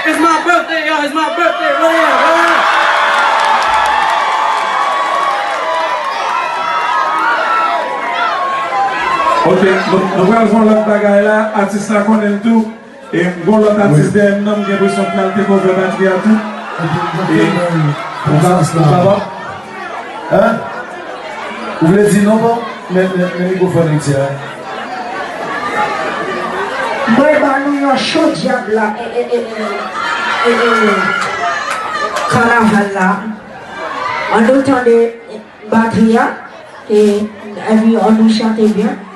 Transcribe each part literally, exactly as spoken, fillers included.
It's my birthday, y'all. It's my birthday. Roll it up, roll it up. Ok, nou, nou pral fè yon lòt bagay la. Atis la konnen l tou. E m gon lòt atis dèyè m nan, m gen enpresyon k pral take over batri a tou. E, ou pa, ou pa bon? Hein? Ou vle di non, bon? Men, men, men mikwofòn Richie a. Mwen ba nou yon cho dyab la, e, e, e, e, e, e, kanaval la. An nou tande batri a, e, epi an nou chante byen.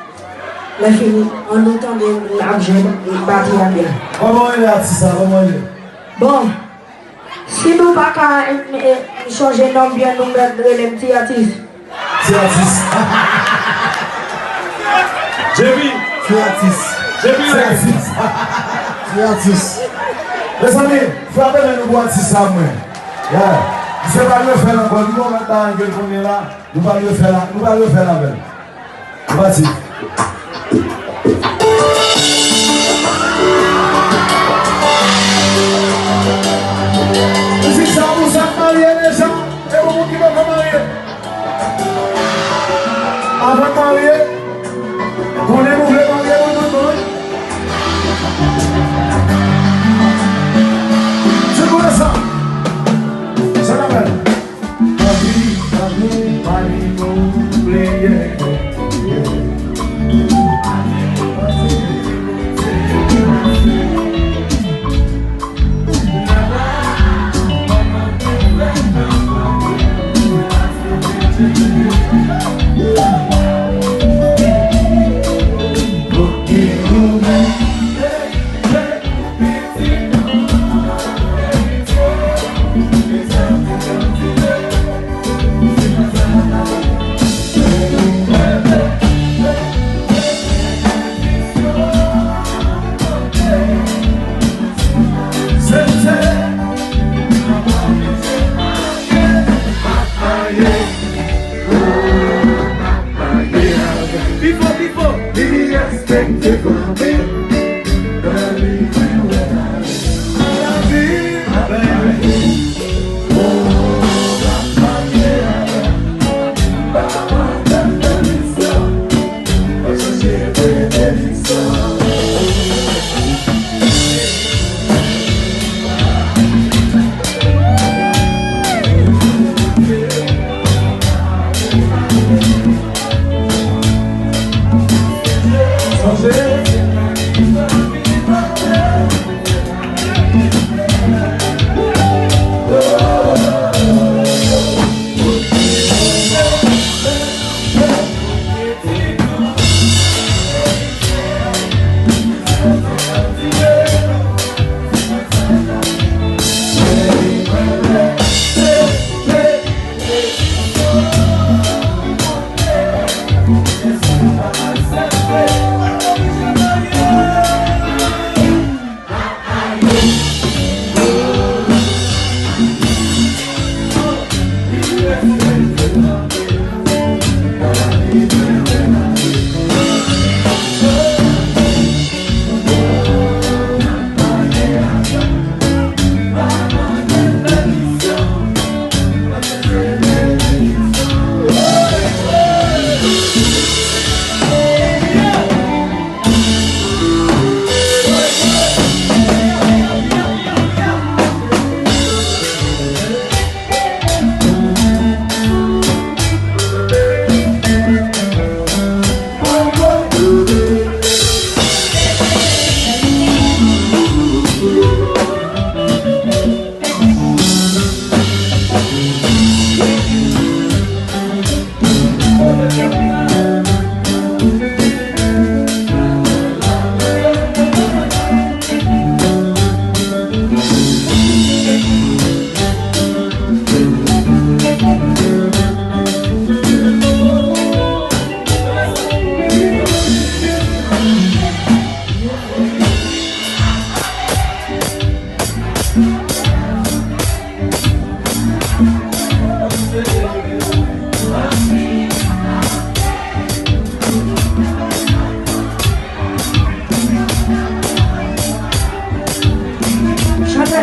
Lè fini, an nou tande n ap jwe batri a byen. Kòman w rele atis sa? Kòman w rele? Bon, si nou pa ka, e, e, chonje non m byen, nou mèt rele m Ti Atis. Ti Atis. J P. Ti Atis. J P. Ti Atis. Ti Atis. Mezanmi, frape men nou pou atis sa mwen. Yeah. Misye pa dwe fè l ankò. Li gon lòt bagay ke l konnen la. Nou pral refè l, nou pral refè l avè l. Nou pati. Mizik sa pou sa k marye deja, e pou moun ki poko marye. Avan marye, konnen nou vle marye pou tout bon. Se pou sa. Sa n ap fè.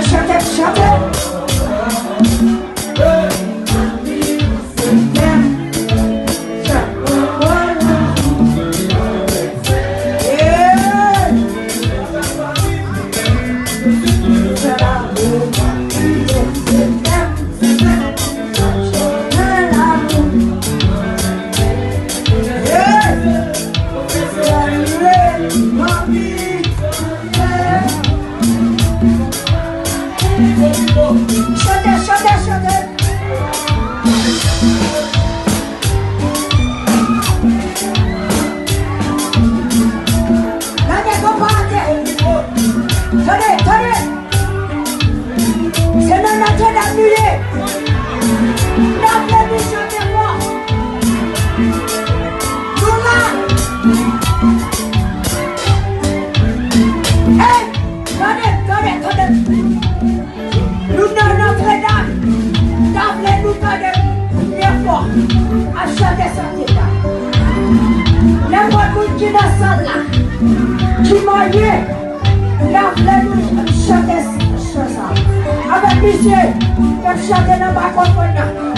Chante, chante. Chante, chante, chante. Gade konpa atè. Tande, tande. Se nan Nòtredam nou ye. N ap fè nou chante fò. Nou la. Hey, tande, tande, tande. Nou nan Nòtredam. N ap fè nou tande premye fò. Ap chante sante la. Nenpòt moun ki nan sal la, ki marye, n ap fè nou chante chan sa. Avèk misye, n ap chante nan makòfòn nan.